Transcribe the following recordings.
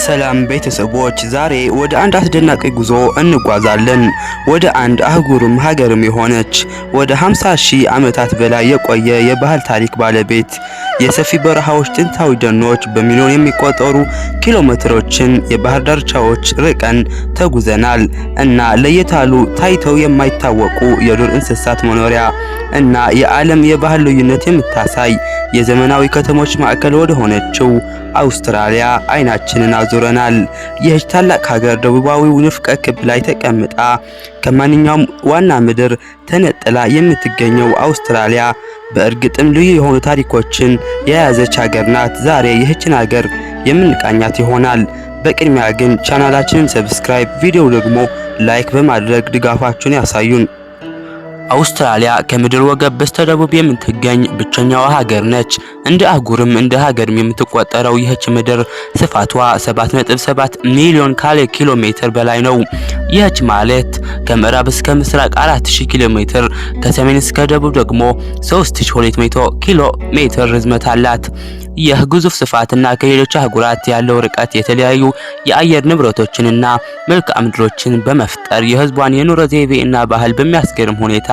ሰላም ቤተሰቦች፣ ዛሬ ወደ አንድ አስደናቂ ጉዞ እንጓዛለን። ወደ አንድ አህጉርም ሀገርም የሆነች፣ ወደ 50 ሺህ ዓመታት በላይ የቆየ የባህል ታሪክ ባለቤት፣ የሰፊ በረሃዎች፣ ጥንታዊ ደኖች፣ በሚሊዮን የሚቆጠሩ ኪሎ ሜትሮችን የባህር ዳርቻዎች ርቀን ተጉዘናል እና ለየት ያሉ፣ ታይተው የማይታወቁ የዱር እንስሳት መኖሪያ እና የዓለም የባህል ልዩነት የምታሳይ የዘመናዊ ከተሞች ማዕከል ወደ ሆነችው አውስትራሊያ አይናችንን አዙረናል። ይህች ታላቅ ሀገር ደቡባዊው ንፍቀ ክብ ላይ ተቀምጣ ከማንኛውም ዋና ምድር ተነጥላ የምትገኘው አውስትራሊያ በእርግጥም ልዩ የሆኑ ታሪኮችን የያዘች ሀገር ናት። ዛሬ ይህችን ሀገር የምንቃኛት ይሆናል። በቅድሚያ ግን ቻናላችንን subscribe፣ ቪዲዮው ደግሞ like በማድረግ ድጋፋችሁን ያሳዩን። አውስትራሊያ ከምድር ወገብ በስተደቡብ የምትገኝ ብቸኛዋ ሀገር ነች። እንደ አህጉርም እንደ ሀገርም የምትቆጠረው ይህች ምድር ስፋቷ 7.7 ሚሊዮን ካሬ ኪሎ ሜትር በላይ ነው። ይህች ማለት ከምዕራብ እስከ ምስራቅ 4000 ኪሎ ሜትር፣ ከሰሜን እስከ ደቡብ ደግሞ 3200 ኪሎ ሜትር ርዝመት አላት። ይህ ግዙፍ ስፋትና ከሌሎች አህጉራት ያለው ርቀት የተለያዩ የአየር ንብረቶችንና መልክዓ ምድሮችን በመፍጠር የህዝቧን የኑሮ ዘይቤ እና ባህል በሚያስገርም ሁኔታ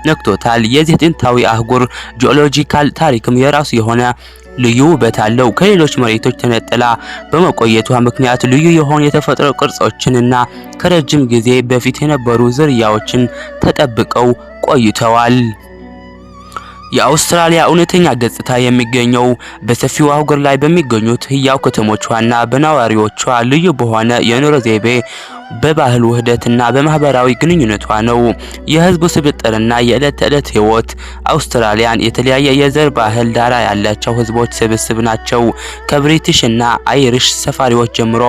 ነክቶታል። የዚህ ጥንታዊ አህጉር ጂኦሎጂካል ታሪክም የራሱ የሆነ ልዩ ውበት አለው። ከሌሎች መሬቶች ተነጥላ በመቆየቷ ምክንያት ልዩ የሆኑ የተፈጥሮ ቅርጾችንና ከረጅም ጊዜ በፊት የነበሩ ዝርያዎችን ተጠብቀው ቆይተዋል። የአውስትራሊያ እውነተኛ ገጽታ የሚገኘው በሰፊው አህጉር ላይ በሚገኙት ህያው ከተሞቿና በነዋሪዎቿ ልዩ በሆነ የኑሮ ዘይቤ፣ በባህል ውህደትና በማህበራዊ ግንኙነቷ ነው። የህዝቡ ስብጥርና የዕለት ተዕለት ህይወት አውስትራሊያን የተለያየ የዘር፣ ባህል ዳራ ያላቸው ህዝቦች ስብስብ ናቸው። ከብሪቲሽ እና አይሪሽ ሰፋሪዎች ጀምሮ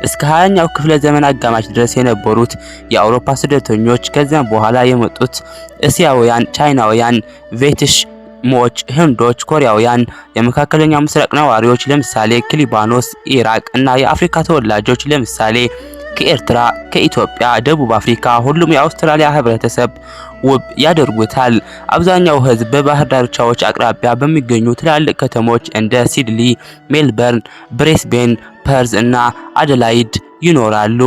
እስከ 20ኛው ክፍለ ዘመን አጋማሽ ድረስ የነበሩት የአውሮፓ ስደተኞች፣ ከዚያም በኋላ የመጡት እስያውያን፣ ቻይናውያን፣ ቬትናሞች፣ ህንዶች፣ ኮሪያውያን፣ የመካከለኛው ምስራቅ ነዋሪዎች ለምሳሌ ከሊባኖስ፣ ኢራቅ እና የአፍሪካ ተወላጆች ለምሳሌ ከኤርትራ፣ ከኢትዮጵያ፣ ደቡብ አፍሪካ ሁሉም የአውስትራሊያ ህብረተሰብ ውብ ያደርጉታል። አብዛኛው ህዝብ በባህር ዳርቻዎች አቅራቢያ በሚገኙ ትላልቅ ከተሞች እንደ ሲድኒ፣ ሜልበርን፣ ብሬስቤን፣ ፐርዝ እና አደላይድ ይኖራሉ።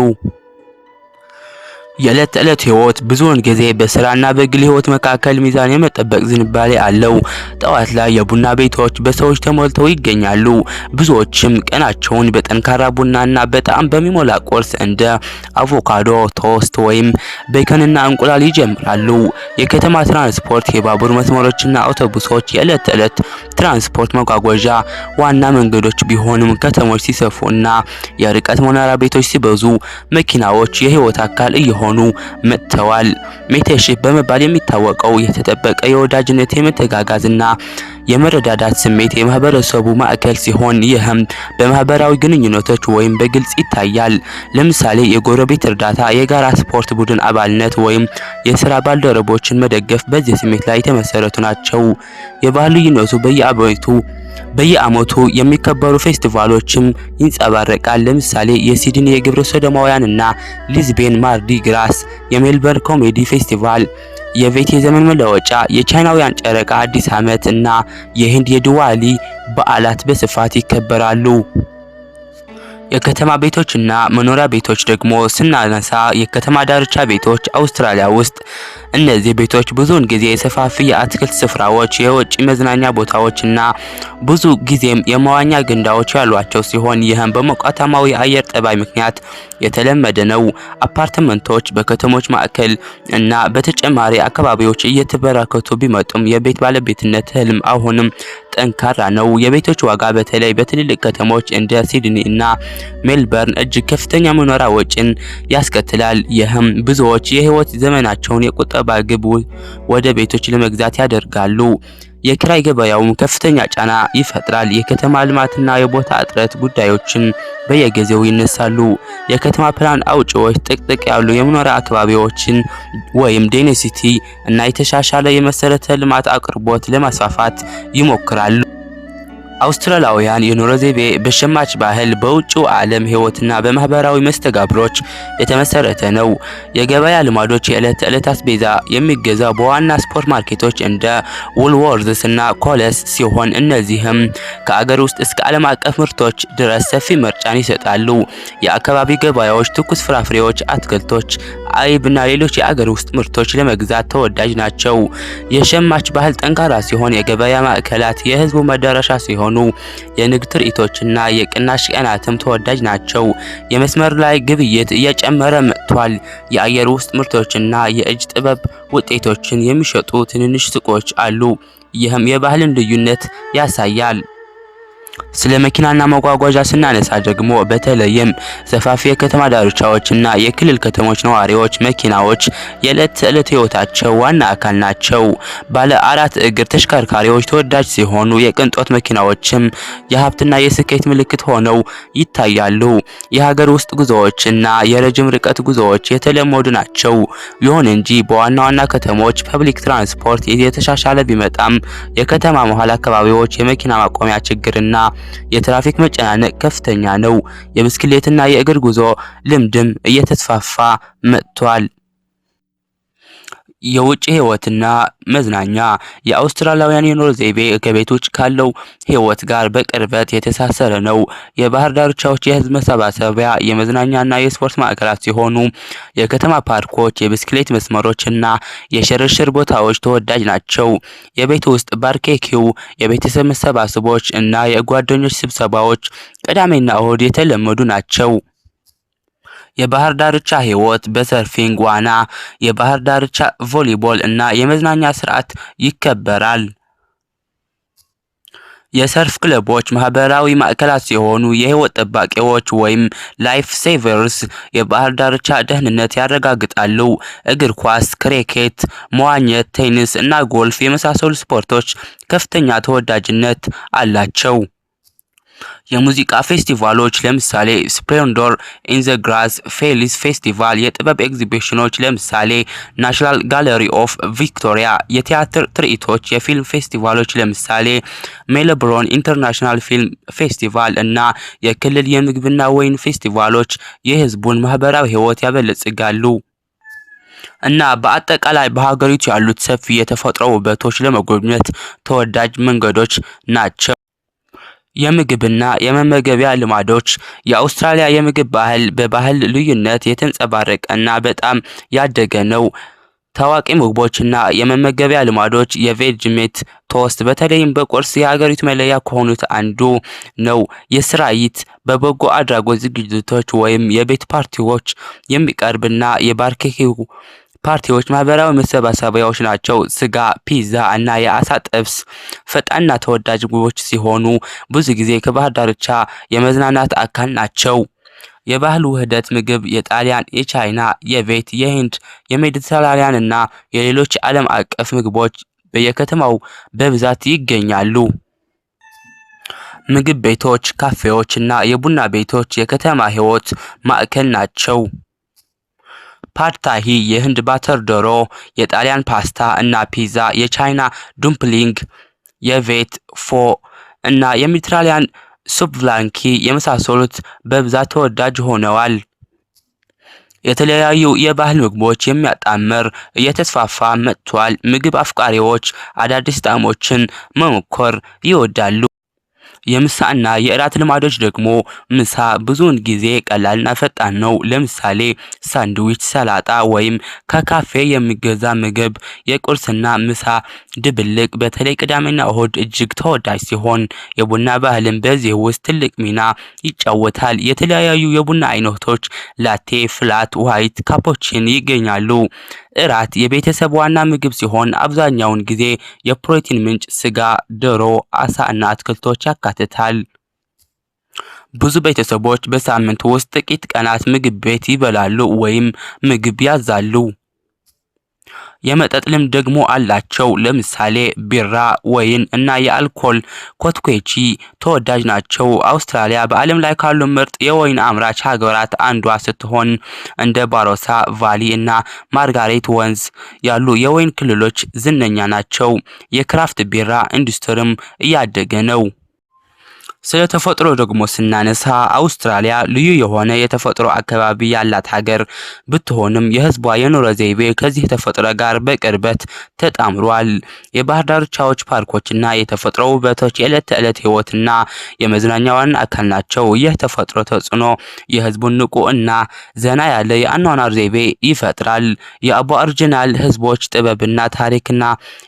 የዕለት ተዕለት ህይወት ብዙውን ጊዜ በስራና በግል ህይወት መካከል ሚዛን የመጠበቅ ዝንባሌ አለው። ጠዋት ላይ የቡና ቤቶች በሰዎች ተሞልተው ይገኛሉ። ብዙዎችም ቀናቸውን በጠንካራ ቡናና በጣም በሚሞላ ቁርስ እንደ አቮካዶ toast ወይም ቤከንና እንቁላል ይጀምራሉ። የከተማ ትራንስፖርት፣ የባቡር መስመሮችና አውቶቡሶች የዕለት ተዕለት ትራንስፖርት መጓጓዣ ዋና መንገዶች ቢሆኑም፣ ከተሞች ሲሰፉና የርቀት መኖሪያ ቤቶች ሲበዙ መኪናዎች የህይወት አካል እየሆኑ መጥተዋል። Mateship በመባል የሚታወቀው የተጠበቀ የወዳጅነት፣ የመተጋገዝና የመረዳዳት ስሜት የማህበረሰቡ ማዕከል ሲሆን፣ ይህም በማህበራዊ ግንኙነቶች ወይም በግልጽ ይታያል። ለምሳሌ የጎረቤት እርዳታ፣ የጋራ ስፖርት ቡድን አባልነት ወይም የስራ ባልደረቦችን መደገፍ በዚህ ስሜት ላይ የተመሰረቱ ናቸው። የባህል ልዩነቱ በየዓመቱ የሚከበሩ ፌስቲቫሎችም ይንጸባረቃል። ለምሳሌ የሲድኒ የግብረ ሰዶማውያንና ሊዝቤን ማርዲ ግራስ፣ የሜልበርን ኮሜዲ ፌስቲቫል፣ የቬት የዘመን መለወጫ፣ የቻይናውያን ጨረቃ አዲስ ዓመት እና የህንድ የዲዋሊ በዓላት በስፋት ይከበራሉ። የከተማ ቤቶችና መኖሪያ ቤቶች ደግሞ ስናነሳ፣ የከተማ ዳርቻ ቤቶች አውስትራሊያ ውስጥ እነዚህ ቤቶች ብዙውን ጊዜ ሰፋፊ የአትክልት ስፍራዎች፣ የውጭ መዝናኛ ቦታዎች እና ብዙ ጊዜም የመዋኛ ገንዳዎች ያሏቸው ሲሆን፣ ይህም በሞቃታማው የአየር ጠባይ ምክንያት የተለመደ ነው። አፓርትመንቶች በከተሞች ማዕከል እና በተጨማሪ አካባቢዎች እየተበራከቱ ቢመጡም የቤት ባለቤትነት ህልም አሁንም ጠንካራ ነው። የቤቶች ዋጋ በተለይ በትልልቅ ከተሞች እንደ ሲድኒ እና ሜልበርን እጅግ ከፍተኛ መኖሪያ ወጪን ያስከትላል። ይህም ብዙዎች የህይወት ዘመናቸውን የቁጠባ ግብ ወደ ቤቶች ለመግዛት ያደርጋሉ። የኪራይ ገበያውም ከፍተኛ ጫና ይፈጥራል። የከተማ ልማትና የቦታ እጥረት ጉዳዮችን በየጊዜው ይነሳሉ። የከተማ ፕላን አውጪዎች ጥቅጥቅ ያሉ የመኖሪያ አካባቢዎችን ወይም density እና የተሻሻለ የመሰረተ ልማት አቅርቦት ለማስፋፋት ይሞክራሉ። አውስትራሊያውያን የኑሮ ዘይቤ በሸማች ባህል፣ በውጭው ዓለም ሕይወትና በማህበራዊ መስተጋብሮች የተመሰረተ ነው። የገበያ ልማዶች የዕለት ተዕለት አስቤዛ የሚገዛው በዋና ሱፐር ማርኬቶች እንደ Woolworths እና Coles ሲሆን፣ እነዚህም ከአገር ውስጥ እስከ ዓለም አቀፍ ምርቶች ድረስ ሰፊ ምርጫን ይሰጣሉ። የአካባቢ ገበያዎች ትኩስ ፍራፍሬዎች፣ አትክልቶች፣ አይብ እና ሌሎች የአገር ውስጥ ምርቶች ለመግዛት ተወዳጅ ናቸው። የሸማች ባህል ጠንካራ ሲሆን፣ የገበያ ማዕከላት የህዝቡ መዳረሻ ሲሆኑ፣ የንግድ ትርኢቶችና የቅናሽ ቀናትም ተወዳጅ ናቸው። የመስመር ላይ ግብይት እየጨመረ መጥቷል። የአገር ውስጥ ምርቶችና የእጅ ጥበብ ውጤቶችን የሚሸጡ ትንንሽ ሱቆች አሉ። ይህም የባህልን ልዩነት ያሳያል። ስለ መኪናና መጓጓዣ ስናነሳ ደግሞ በተለይም ሰፋፊ የከተማ ዳርቻዎችና የክልል ከተሞች ነዋሪዎች መኪናዎች የዕለት ተዕለት ሕይወታቸው ዋና አካል ናቸው። ባለ አራት እግር ተሽከርካሪዎች ተወዳጅ ሲሆኑ፣ የቅንጦት መኪናዎችም የሀብትና የስኬት ምልክት ሆነው ይታያሉ። የሀገር ውስጥ ጉዞዎች እና የረጅም ርቀት ጉዞዎች የተለመዱ ናቸው። ይሁን እንጂ በዋና ዋና ከተሞች public transport እየተሻሻለ ቢመጣም፣ የከተማ መሃል አካባቢዎች የመኪና ማቆሚያ ችግርና የትራፊክ መጨናነቅ ከፍተኛ ነው። የብስክሌትና የእግር ጉዞ ልምድም እየተስፋፋ መጥቷል። የውጭ ህይወትና መዝናኛ የአውስትራሊያውያን የኑሮ ዘይቤ ከቤት ውጭ ካለው ህይወት ጋር በቅርበት የተሳሰረ ነው። የባህር ዳርቻዎች የህዝብ መሰባሰቢያ፣ የመዝናኛና የስፖርት ማዕከላት ሲሆኑ፣ የከተማ ፓርኮች፣ የብስክሌት መስመሮች እና የሽርሽር ቦታዎች ተወዳጅ ናቸው። የቤት ውስጥ barbecue፣ የቤተሰብ መሰባሰቦች እና የጓደኞች ስብሰባዎች ቅዳሜና እሁድ የተለመዱ ናቸው። የባህር ዳርቻ ህይወት በ surfing፣ ዋና፣ የባህር ዳርቻ ቮሊቦል እና የመዝናኛ ስርዓት ይከበራል። የ surf ክለቦች ማህበራዊ ማዕከላት ሲሆኑ፣ የህይወት ጠባቂዎች ወይም life savers የባህር ዳርቻ ደህንነት ያረጋግጣሉ። እግር ኳስ፣ ክሪኬት፣ መዋኘት፣ ቴኒስ እና ጎልፍ የመሳሰሉ ስፖርቶች ከፍተኛ ተወዳጅነት አላቸው። የሙዚቃ ፌስቲቫሎች ለምሳሌ Splendour in the Grass፣ Festival፣ የጥበብ ኤግዚቢሽኖች ለምሳሌ National Gallery of Victoria፣ የቲያትር ትርኢቶች፣ የፊልም ፌስቲቫሎች ለምሳሌ Melbourne International Film Festival እና የክልል የምግብና ወይን ፌስቲቫሎች የህዝቡን ማህበራዊ ህይወት ያበለጽጋሉ። እና በአጠቃላይ በሀገሪቱ ያሉት ሰፊ የተፈጥሮ ውበቶች ለመጎብኘት ተወዳጅ መንገዶች ናቸው። የምግብና የመመገቢያ ልማዶች የአውስትራሊያ የምግብ ባህል በባህል ልዩነት የተንጸባረቀና በጣም ያደገ ነው። ታዋቂ ምግቦችና የመመገቢያ ልማዶች የ Vegemite toast በተለይም በቁርስ የሀገሪቱ መለያ ከሆኑት አንዱ ነው። የስራይት በበጎ አድራጎት ዝግጅቶች ወይም የቤት ፓርቲዎች የሚቀርብና የ barbecue ፓርቲዎች ማህበራዊ መሰባሰቢያዎች ናቸው። ስጋ፣ ፒዛ እና የአሳ ጥብስ ፈጣንና ተወዳጅ ምግቦች ሲሆኑ፣ ብዙ ጊዜ ከባህር ዳርቻ የመዝናናት አካል ናቸው። የባህል ውህደት ምግብ የጣሊያን፣ የቻይና፣ የቬት፣ የህንድ፣ የሜዲተራኒያን እና የሌሎች ዓለም አቀፍ ምግቦች በየከተማው በብዛት ይገኛሉ። ምግብ ቤቶች፣ ካፌዎች እና የቡና ቤቶች የከተማ ሕይወት ማዕከል ናቸው። Pad Thai፣ የህንድ butter ዶሮ፣ የጣሊያን ፓስታ እና ፒዛ፣ የቻይና dumpling፣ የቬት ፎ እና የሜዲትራኒያን ሱቭላኪ የመሳሰሉት በብዛት ተወዳጅ ሆነዋል። የተለያዩ የባህል ምግቦች የሚያጣምር እየተስፋፋ መጥቷል። ምግብ አፍቃሪዎች አዳዲስ ጣዕሞችን መሞከር ይወዳሉ። የምሳና የእራት ልማዶች ደግሞ ምሳ ብዙውን ጊዜ ቀላልና ፈጣን ነው። ለምሳሌ ሳንድዊች፣ ሰላጣ ወይም ከካፌ የሚገዛ ምግብ። የቁርስና ምሳ ድብልቅ በተለይ ቅዳሜና እሁድ እጅግ ተወዳጅ ሲሆን፣ የቡና ባህልም በዚህ ውስጥ ትልቅ ሚና ይጫወታል። የተለያዩ የቡና አይነቶች latte፣ flat white፣ cappuccino ይገኛሉ። እራት የቤተሰብ ዋና ምግብ ሲሆን፣ አብዛኛውን ጊዜ የፕሮቲን ምንጭ ስጋ፣ ዶሮ፣ አሳ እና አትክልቶች ያካትታል። ብዙ ቤተሰቦች በሳምንት ውስጥ ጥቂት ቀናት ምግብ ቤት ይበላሉ ወይም ምግብ ያዛሉ። የመጠጥ ልምድ ደግሞ አላቸው። ለምሳሌ ቢራ፣ ወይን እና የአልኮል ኮክቴሎች ተወዳጅ ናቸው። አውስትራሊያ በዓለም ላይ ካሉ ምርጥ የወይን አምራች ሀገራት አንዷ ስትሆን፣ እንደ ባሮሳ ቫሊ እና ማርጋሬት ወንዝ ያሉ የወይን ክልሎች ዝነኛ ናቸው። የ craft ቢራ ኢንዱስትሪም እያደገ ነው። ስለ ተፈጥሮ ደግሞ ስናነሳ አውስትራሊያ ልዩ የሆነ የተፈጥሮ አካባቢ ያላት ሀገር ብትሆንም የህዝቧ የኑሮ ዘይቤ ከዚህ ተፈጥሮ ጋር በቅርበት ተጣምሯል። የባህር ዳርቻዎች፣ ፓርኮችና የተፈጥሮ ውበቶች የዕለት ተዕለት ህይወትና የመዝናኛ ዋና አካል ናቸው። ይህ ተፈጥሮ ተጽዕኖ የህዝቡን ንቁ እና ዘና ያለ የአኗኗር ዘይቤ ይፈጥራል። የአቦሪጂናል ህዝቦች ጥበብና ታሪክና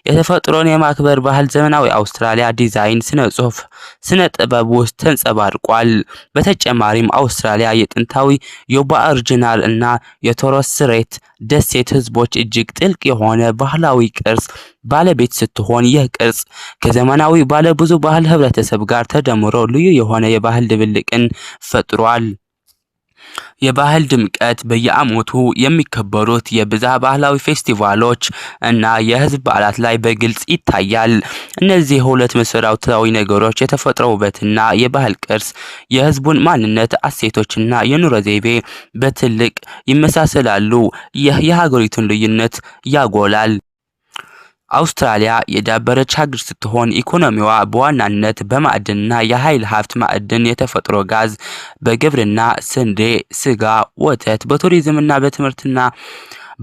የተፈጥሮን የማክበር ባህል ዘመናዊ አውስትራሊያ ዲዛይን፣ ስነ ጽሁፍ፣ ስነ ጥበብ ውስጥ ተንጸባርቋል። በተጨማሪም አውስትራሊያ የጥንታዊ የአቦሪጂናል እና የቶረስ ስትሬት ደሴት ህዝቦች እጅግ ጥልቅ የሆነ ባህላዊ ቅርስ ባለቤት ስትሆን ይህ ቅርስ ከዘመናዊ ባለብዙ ባህል ህብረተሰብ ጋር ተደምሮ ልዩ የሆነ የባህል ድብልቅን ፈጥሯል። የባህል ድምቀት በየዓመቱ የሚከበሩት የብዝሃ ባህላዊ ፌስቲቫሎች እና የህዝብ በዓላት ላይ በግልጽ ይታያል። እነዚህ ሁለት መሰረታዊ ነገሮች የተፈጥሮ ውበትና የባህል ቅርስ የህዝቡን ማንነት፣ እሴቶችና የኑሮ ዘይቤ በትልቅ ይመሳሰላሉ። ይህ የሀገሪቱን ልዩነት ያጎላል። አውስትራሊያ የዳበረች ሀገር ስትሆን ኢኮኖሚዋ በዋናነት በማዕድንና የኃይል ሀብት ማዕድን፣ የተፈጥሮ ጋዝ፣ በግብርና ስንዴ፣ ስጋ፣ ወተት፣ በቱሪዝምና በትምህርትና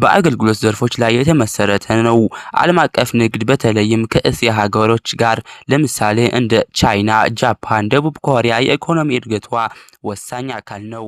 በአገልግሎት ዘርፎች ላይ የተመሰረተ ነው። ዓለም አቀፍ ንግድ በተለይም ከእስያ ሀገሮች ጋር ለምሳሌ እንደ ቻይና፣ ጃፓን፣ ደቡብ ኮሪያ የኢኮኖሚ እድገቷ ወሳኝ አካል ነው።